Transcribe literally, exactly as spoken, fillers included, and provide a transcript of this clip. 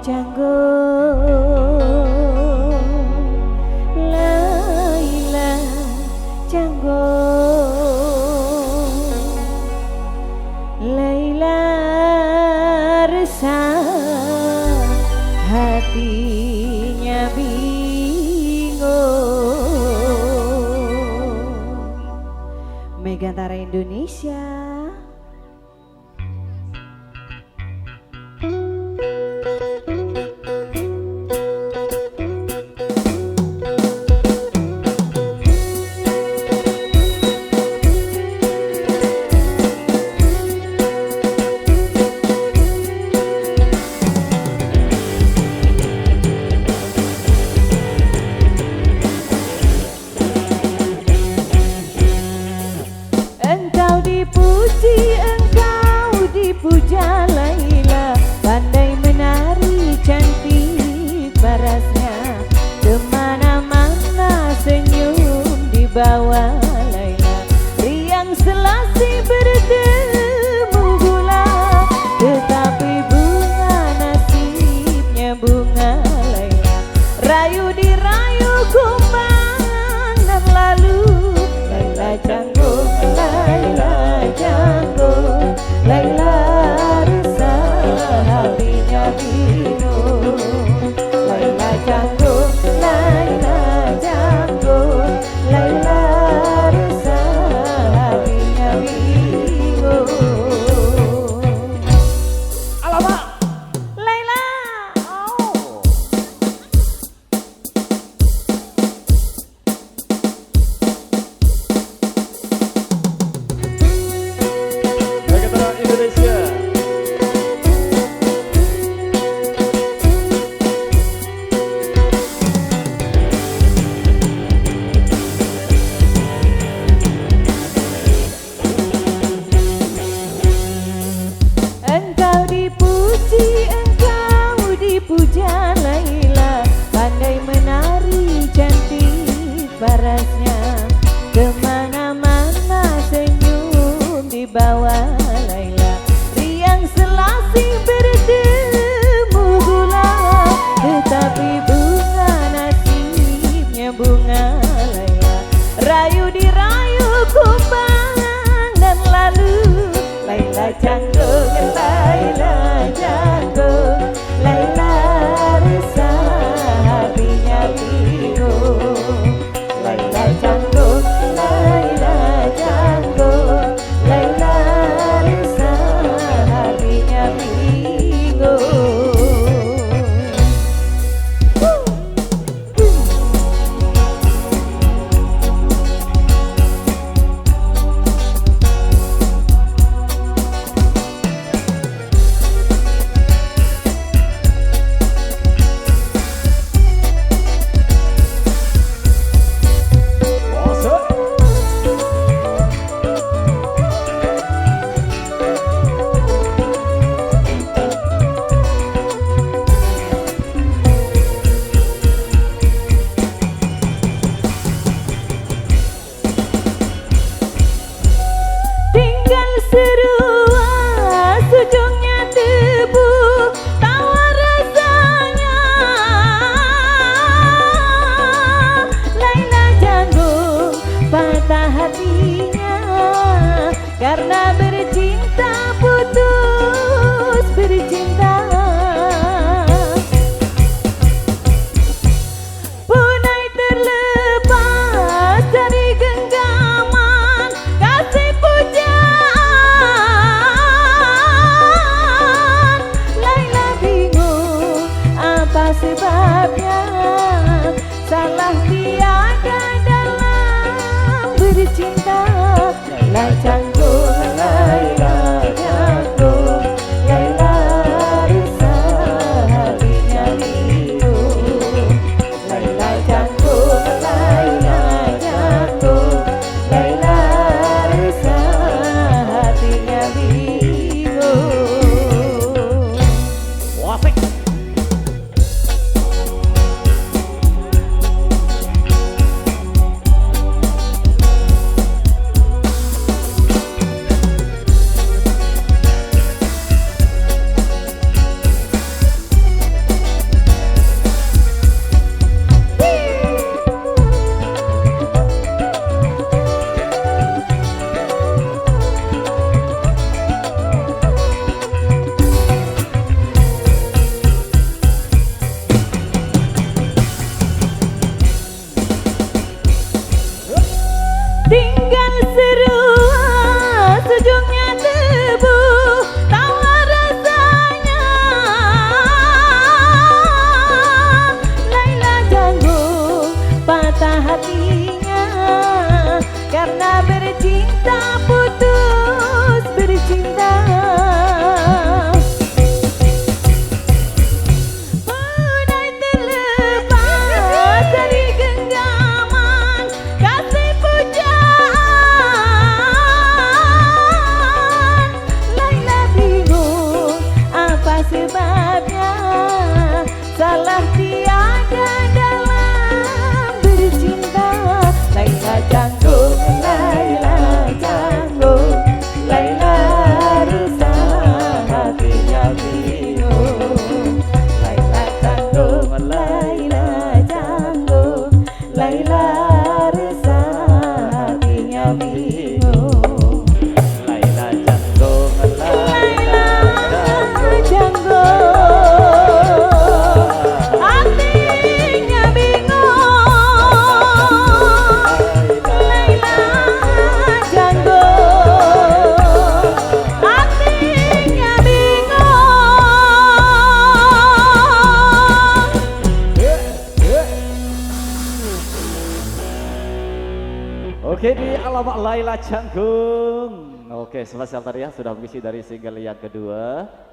Canggo, Laila, Canggo, Laila resah, hatinya bingung. Megantara Indonesia. Engkau dipuji, engkau dipuja, Laila. Pandai menari, cantik parasnya. Kemana-mana senyum dibawa, Laila. Riang selasih bertemu gula, tetapi bunga nasibnya bunga, Laila. Rayu dirayu kumbang dan lalu. Laila Canggo, Laila Canggo, Laila resah, hatinya bingung. Laila Canggo, Laila Canggo, Laila resah, hatinya bingung. Alamak, Laila. Oh. Indonesia. Engkau dipuji, engkau dipuja, Laila. Pandai menari, cantik parasnya. Kemana-mana senyum dibawa, Laila. Riang selasih bertemu gula, tetapi bunga nasibnya bunga, Laila. Rayu dirayu kumbang dan lalu. Laila Canggo, Laila Canggo, Laila resah, hatinya bingung. Laila Canggo, Laila Canggo, Laila resah, hatinya bingung. Tinggal seruas ujungnya debu, tawar rasanya. Laila Canggo patah hatinya karena bercinta putus bercinta. Punai terlepas dari genggaman kasih pujaan. Laila bingung apa sebabnya, salah tiada dalam bercinta. Laila Canggo, Laila Canggo, Laila resah, hatinya bingung. Laila Canggo, Laila Canggo, Laila resah, hatinya bingung. Asik. Tak putus bercinta. Mulai terlepas dari genggaman kasih pujaan. Laila bingung apa sebabnya. Salah tiada dalam bercinta. Laila canggung, Laila canggung, Laila resah, hatinya bingung. Laila canggung, Laila canggung, Laila resah, hatinya bingung. Laila canggung, Laila canggung, hatinya bingung. Laila canggung, hatinya bingung. Oke, di alamat Laila canggung. Oke, spesial tadi ya, sudah mengisi dari single yang kedua.